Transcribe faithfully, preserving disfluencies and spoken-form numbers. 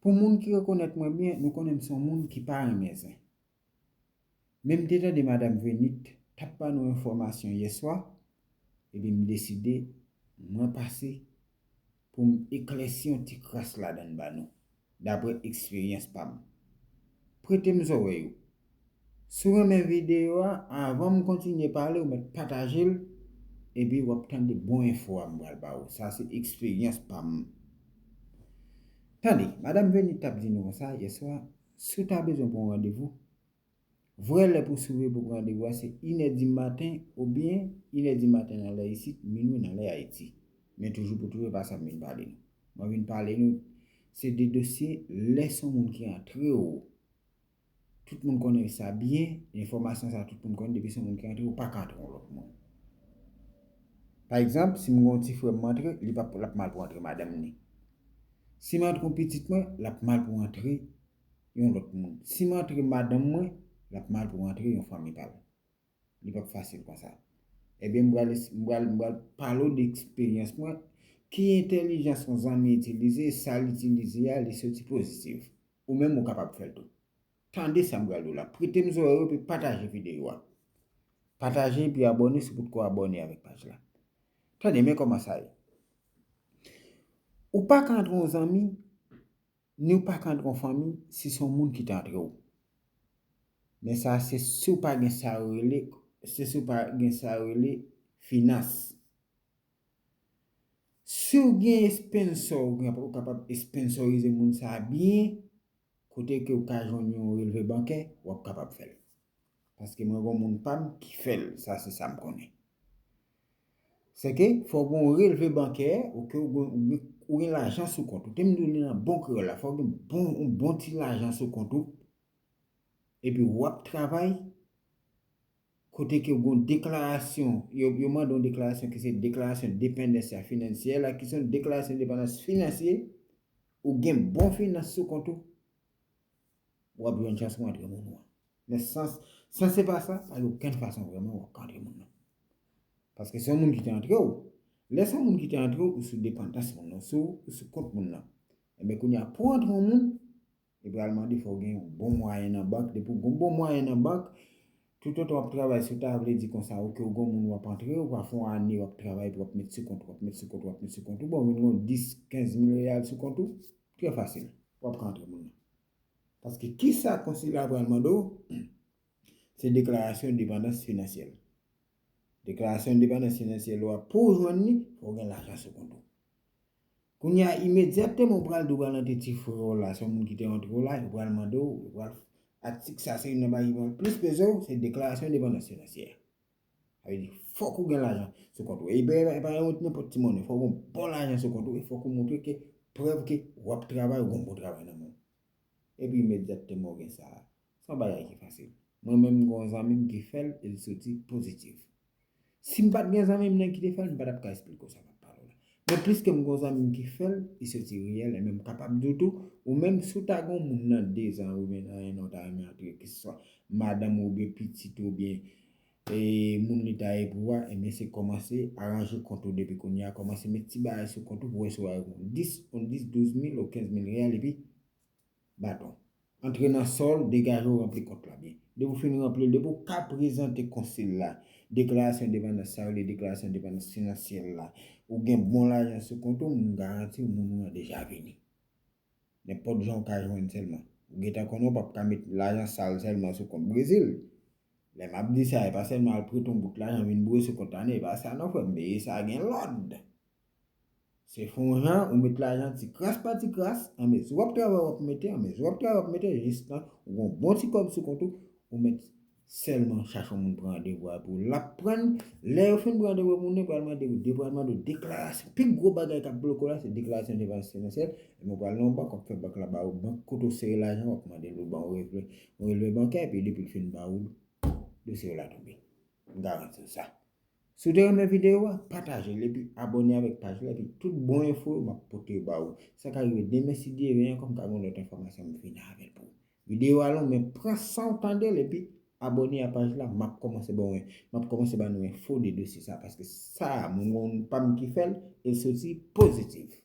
Pou moun ki rekonèt mwen byen, nou konnen m se yon moun ki pa renmen zen. Men m te tande Madanm Venit t ap ba nou enfòmasyon yèswa, epi m deside mwen pase pou m eklèsi yon ti kras ladan l ba nou, dapre eksperyans pa m. Prete m zòrèy ou. Si w renmen videyo a, anvan m kontinye pale, ou mèt pataje l, epi w ap tande bon enfo a m pral ba ou. Sa se eksperyans pa m. Tande, Madanm Venit t ap di nou konsa yèswa, si w ta bezwen pran yon randevou, vrè lè pou w swivre pou pran randevou a se inè di maten oubyen inè di maten nan lè isit, minwi nan lè Ayiti. Men toujou pou toujou, e pa sa m vin pale nou. Mwen vin pale nou, se de dosye lè se yon moun ki antre w. Tout moun konnen sa byen, enfòmasyon sa tout moun konnen, depi se yon moun ki antre, ou pa ka antre yon lòt moun. Pa egzanp, si m gen yon ti frè m antre, li p ap, l ap mal pou antre madanm ni. Si m antre yon pitit mwen, l ap mal pou antre yon lòt moun. Si m antre madanm mwen, l ap mal pou antre yon fanmi pa l. Li p ap fasil konsa. Ebyen, m pral, m pral, m pral pale w de eksperyans mwen. Ki entèlijans yon zanmi itilize, sa l itilize a, li soti pozitif. Ou menm, ou kapab fè l tou. Tande sa m pral di w la. Prete m zòrèy ou epi pataje videyo a. Pataje epi abòne si w potko abòne avèk paj la. Tande, men kòman sa ye. Ou pa ka antre yon zanmi, ni w pa ka antre yon fanmi si se yon moun ki te antre w. Men sa se si w pa gen sa yo rele, se si w pa gen sa yo rele finans. Si w gen sponsor, ou gen, ou kapab sponsorize moun sa a byen, kote ke w ka jwenn yon relve bankè, w ap kapab fè l. Paske mwen gen yon moun pa m ki fè l, sa se sa m konnen. Se ke fò w gen yon relve bankè, ou ke w gen, ou gen, ou gen lajan sou kont ou. Te m di w li nan bon kreyòl la, fò w gen bon, yon bon ti lajan sou kont ou. Epi w ap travay, kote ke w gen yon deklarasyon, yo, yo mande yon deklarasyon ki se deklarasyon depandans finansyè la, ki se yon deklarasyon depandans finansyè, ou gen bon finans sou kont ou, w ap jwenn chans pou antre moun ou an. Men san, san se pa sa, pa gen okenn fason vrèman w ap ka antre moun nan. Paske se yon moun ki te antre w. Lè se yon moun ki te antre w, ou sou depandans moun nan, ou sou, ou sou kont moun nan. Ebyen, kounye a, pou antre yon moun, li pral mande fò w gen yon bon mwayen nan bank. Depi w gen yon bon mwayen nan bank, toutotan w ap travay, si w ta vle di konsa, oke, ou gen yon moun w ap antre, ou pa fè yon ane w ap travay, epi w ap met sou kont, w ap met sou kont, w ap met sou kont ou, bon, ou vin gen yon dis, kenz mil reyal sou kont ou, trè fasil, w ap ka antre moun nan. Paske kisa konsila pral mande w? Se deklarasyon depandans finansyèl. Deklarasyon depandans finansyèl ou a, pou w jwenn li, fò w gen lajan sou kont ou. Kounye a, imedyatman ou pral di w pral antre ti frè w la, se yon moun ki te antre w la, yo pral mande w, yo pral, atik sa se youn nan bagay ki pral plis peze w, se deklarasyon depandans finansyè. Sa vle di, fòk ou gen lajan sou kont ou. E pa, e pa yon nenpòt ti monnen, fòk ou gen bon lajan sou kont ou, e fòk ou montre ke, prèv ke w ap travay, ou gen yon bon travay nan men w. Epi imedyatman ou gen sa a. Se yon bagay ki fasil. Mwen menm, m gen yon zanmi m ki fè l, e l soti pozitif. Si m pa t gen zanmi m nan ki te fè l, m pa t ap ka esplike w sa m ap pale w la. Men pliske m gen yon zanmi m ki fè l, li soti reyèl, e menm m kapab di w tou, ou menm si w ta gen yon moun nan dezan oubyen nan en an, w ta renmen antre, keseswa madanm ou oubyen pitit ou oubyen e moun li ta ye pou a, ebyen se kòmanse aranje kont ou depi kounye a, kòmanse met ti bagay sou kont ou pou wè si w a gen dis, yon dis, douz mil ou kenz mil reyal, epi baton. Antre nan sa w, degaje w, ranpli kont la byen. Depi w fin ranpli l, depi w ka prezante konsil la deklarasyon depandans sa yo, deklarasyon depandans finansyèl la, ou gen bon lajan sou kont ou, m garanti w moun ou an deja vini. Nenpòt jan w ka jwenn sèlman. Ou gentan konnen w p ap ka met lajan sal sèlman sou kont Brezil. Lè m ap di sa, e pa sèlman al prete yon bout lajan vin boure sou kont la, non, e pa sa non, frè m, men sa gen lòd. Se fè yon jan, ou met lajan ti kras pa ti kras, anmezi w ap travay w ap mete, anmezi w ap travay w ap mete, jistan ou gen yon bon ti kòb sou kont ou, ou met sèlman chache yon moun pran randevou a pou l ap pran l. Lè yo fin pran randevou a, moun nan pral mande w, de pral mande w deklarasyon. Pi gwo bagay k ap bloke w la, se deklarasyon depans finansyèl. Epi w pral nan yon bank, w ap fè bank la ba ou, bank kote w sere lajan, w ap mande l pou l ba w relve, yon relve bankè, epi depi l fin ba ou l, dosye w la tonbe. M garanti w sa. Si w te renmen videyo a, pataje l epi abòne avèk paj la, epi tout bon enfo yo m ap pote yo ba ou. Sa ka rive demen si Dye vle ankò, m ka gen yon lòt enfòmasyon m vin avè l pou ou. Videyo a long, men pran san w tande l epi abòne a paj la, m ap kòmanse ba w, m ap kòmanse ba nou enfo de dosye sa, paske sa, moun pa m ki fè l, e l soti pozitif.